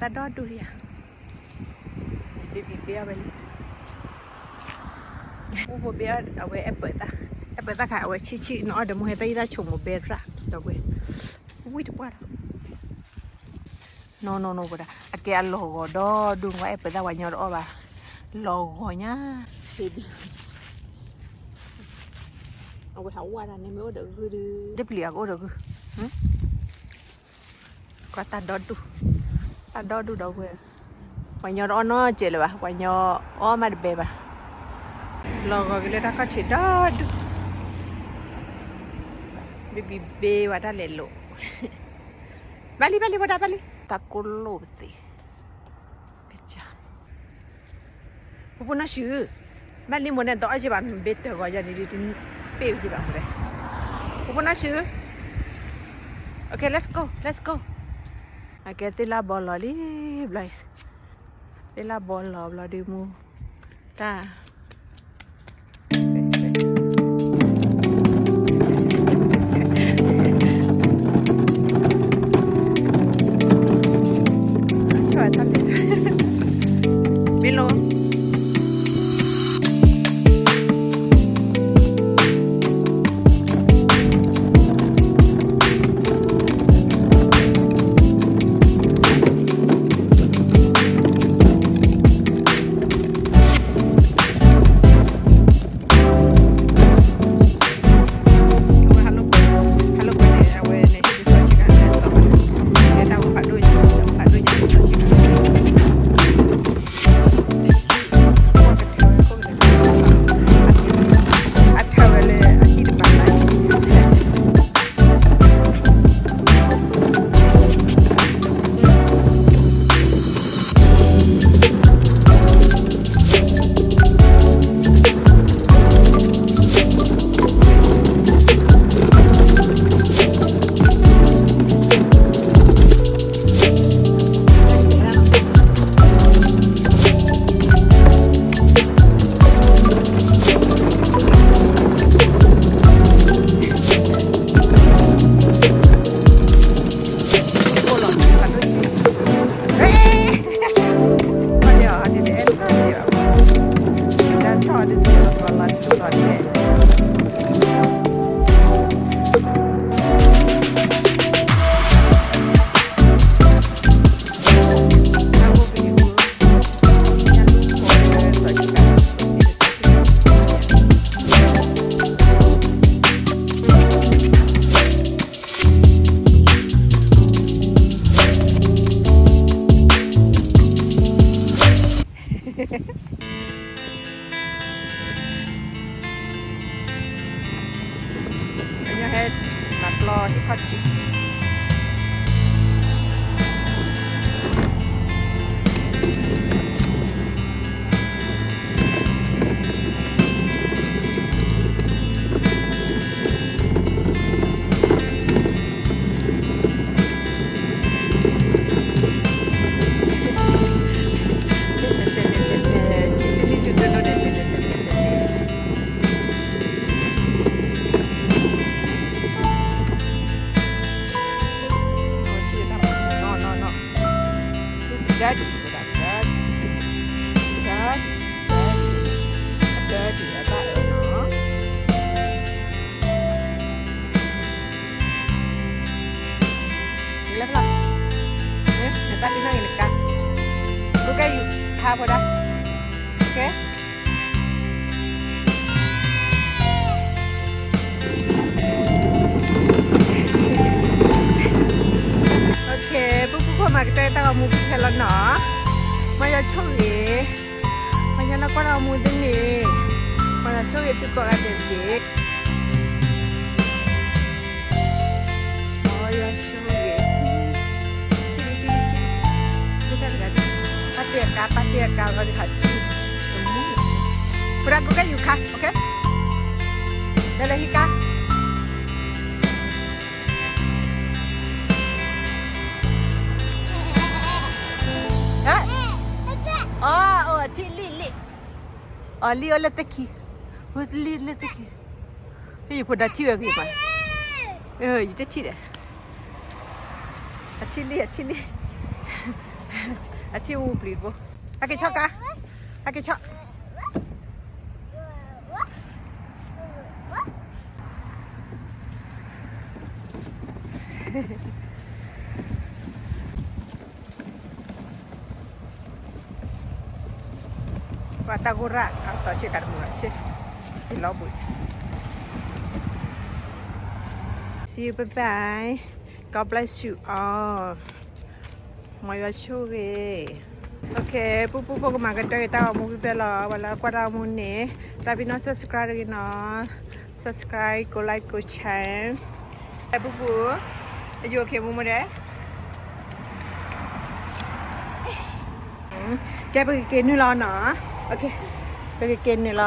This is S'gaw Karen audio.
တၢ်ဒီဒူၣ်ယၤ, baby ဘ့အီၣ်ဝဲလံ, အိၣ်ဖိဘ့အီၣ်အဝဲအဲၣ်ပၢၢ်သၣ်, အဲၣ်ပၢၢ်သၣ်ခါ အဝဲဆံးဆံး နအီၣ်ဒီးမူဟဲသၣ်ယသၣ်ဆိးမိၣ်ဘဲရၣ်ဒီးဝဲ, ဝံၣ်တပှၢ်ဒီး နီၢ်နီၢ်နီၢ်ဝဲဒၣ် အကဲအလီၤဂီၤဒီဒူၣ် နကွၢ်အဲၣ်ပၢၢ်သၣ် ပှၤညီတအီၣ်ဘၣ်, လီၤဂီၤညါ, baby အဝဲဟးဝါဒၣ်န့ၣ် မ့ၢ်အိၣ်ဒီးဂုၢ်ဒီး တပျံၤအကအိၣ်ဒီးဂုၢ်, ကွၢ်တၢ်ဒီဒူၣ်, တၢ်ဒီဒူၣ်ဒီးဝဲ, ပှၤညီတအီၣ်နီတစဲးလၢၤဘၣ်, ပှၤညီအီၣ်မးတဘဲဘၣ်, လီၤဂီၤက့ၤလၢတၢ်ခီၣ်ထံးဒီဒူၣ်, baby ဘ့ဝဲတၢ်လဲၤလိာ်, ဘၣ်လံ ဘၣ်လံ ဝဲဒၣ်ဘၣ်လံ တၢ်ကိၢ်လိာ်ပသ့ ဖိဖိနီၢ်ဆူၣ်, မ့ၢ်လံမိၢ်န့ၣ် ဒီးအီၣ်က့ၤဘၣ် မ့ၢ်ဘ့တၢ်ဂီၤယၤန့ၣ်ဒုး တပ့ၢ်က့ၤဘၣ်မိၢ်ဒဲး, ဖိဖိနီၢ်ဆူၣ်, okay let's go let's go, အကဲသ့ၣ်လၢဘီလီၤလံ, ဘျီ, သ့ၣ်လၢဘီလီၤဘျီဒုးမူ, တၢ် ဘ့လီၤ ပှၤညီဟဲမၤပျီဟံၣ်ခီၣ်ထံး Daddy, daddy, daddy, daddy, daddy အဘၣ်အၢနီၤ. နလၢဖျါ, နတၢ်ဒုးနီၣ်ဂ့ၤနကါ, ကိးကဲယူၤခါဖိဒၣ်, okay. Okay, ပူဖိဖိမၤကတၢၢ်တၢ်ဂီၤမူဖဲလီၤနီၤ, မ်ယွၤဆိၣ်ဂ့ၤ, မ်ယွၤလၢကွၢ်တၢ်ဂီၤမူသ့ၣ်န့ၣ်, မ်ယွၤဆိၣ်ဂ့ၤသုကိးဂၤဒဲးတက့ၢ်. မ်ယွၤဆိၣ်ဂ့ၤ, ပၢ်တ့ၢ်အကါ, ပၢ်တ့ၢ်အကါ, လီၤဒုးဟးထံၣ်, ဖိဒၣ်ကိးကဲယူၤခါ, okay. လဲၤလၢဟံၣ်ကါ. အီ အီ အထံၣ်လံလံ, အီလံအိၣ်လၢသ့ၣ်ခံ, အိၣ်လံလၢသ့ၣ်ခံ, ဟဲယဖိဒၣ်ထံၣ်ဝဲဂ့ၤမး, ယတထံၣ်ဒီး, အထံၣ်လံ အထံၣ်လံ. အထံၣ်အူပျံၤတဘိ, ဟဲက့ၤဆီၣ်ကါ, ဟဲက့ၤဆီၣ်. ပှၤတၢ်ဂိၢ်ရၣ် အတီၤဆ့ကၤတမုာ်ဘၣ်ဆ့, ယလီၤဘှံး. See you, bye bye. God bless you all. မ်ယွၤဆိၣ်ဂ့ၤ. Okay, ပူပူဖိကမၤကတၢၢ်က့ၤတၢ်ဂီၤမူဖဲဖဲလီၤ. ပှၤလၢကွၢ်တၢ်ဂီၤမူန့ၣ် တၢ်ပ့ၤနီၣ် subscribe တဂ့ၤနီၤ. Subscribe, ကိး like, ကိး share. ပူပူ, are you okay, မူမူဒဲး. ကဲ ပကက့ၤနုာ်လီၤနီၤ. Okay, ပကက့ၤနုာ်လီၤ.